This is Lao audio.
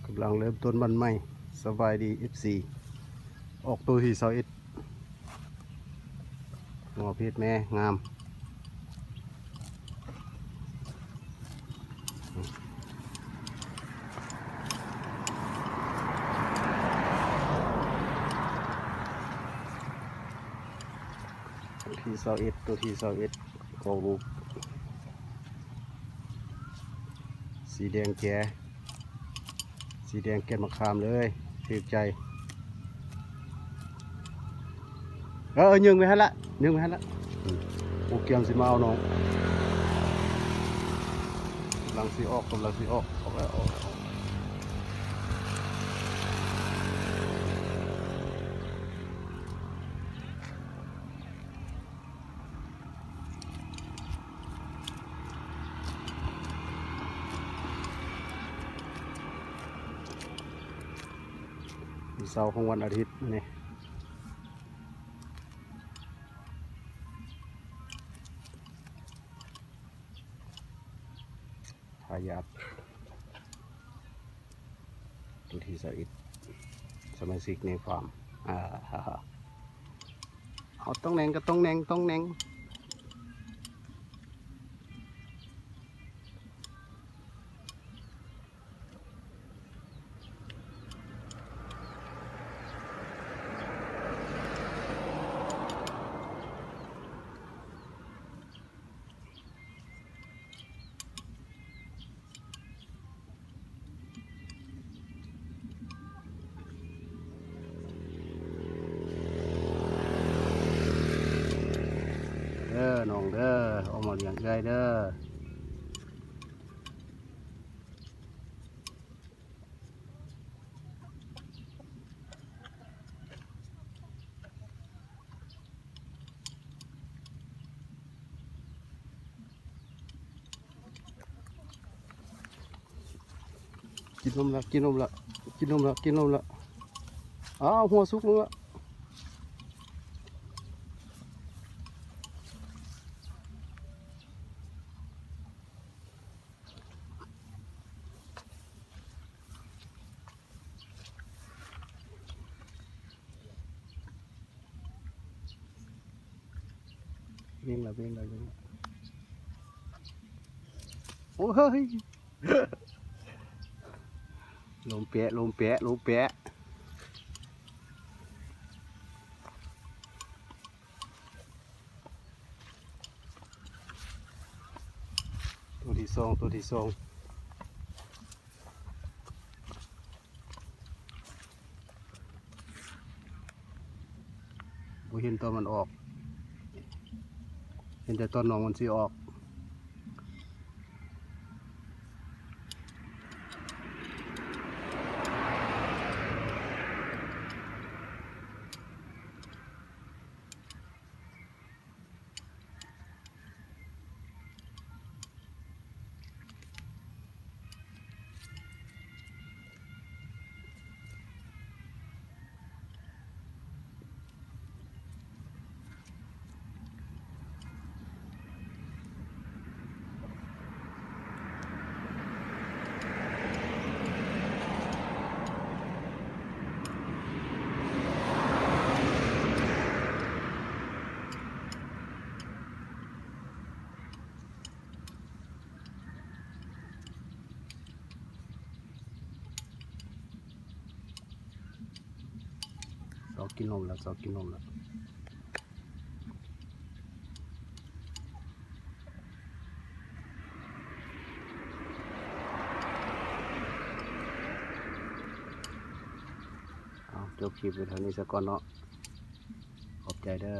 ກຳລັງເລີ່ມຕົ້ນບ້ານໃໝ່. ສະບາຍດີ ເອັຟຊີ ອອກໂຕທີຊາວເອັດ ງໍເພດແມ່ງາມ. ໂຕທີຊາວເອັດ ໂຕທີຊາວເອັດ ຂອງລູກ ສີແດງແຈ ສີແດງແກ່ນມະຂາມເລີຍ ຖືກໃຈ. ເອີ ເອີ ຍິງໄປຫັ້ນລະ ຍິງໄປຫັ້ນລະ. ອືມ ໂອ້ ກຽມຊິມາເອົານ້ອງ ກຳລັງຊິອອກ ກຳລັງຊິອອກ ອອກແລ້ວ ອອກແລ້ວ ອອກແລ້ວ. ເຊົ້າຂອງວັນອາທິດມື້ນີ້ ທາຍາດ ໂຕທີຊາວເອັດ ສະມາຊິກໃນຟາມ. ອາ ເອົາ ຕ້ອງແໜ່ງກໍຕ້ອງແໜ່ງ ຕ້ອງແໜ່ງ. ເດີນ້ອງເດີ ອອກມາລ້ຽງເອື້ອຍເດີ. ກິນນົມລະ ກິນນົມລະ ກິນນົມລະ ກິນນົມລະ. ອ້າວ ຫົວສຸກແລ້ວລະ. ເວັ່ງລະ ເວັ່ງລະ ເວັ່ງລະ. ໂອ້ຍ ລົມແປະ ລົມແປະ ລົມແປະ. ໂຕທີສອງ ໂຕທີສອງ ບໍ່ເຫັນຕອນມັນອອກ ເຫັນແຕ່ຕອນນ້ອງມັນຊິອອກ. ຊອກກິນນົມແລ້ວ ຊອກກິນນົມແລ້ວ. ເອົາ ຈົບຄລິບໄວ້ເທົ່ານີ້ສາກ່ອນເນາະ. ຂອບໃຈເດີ.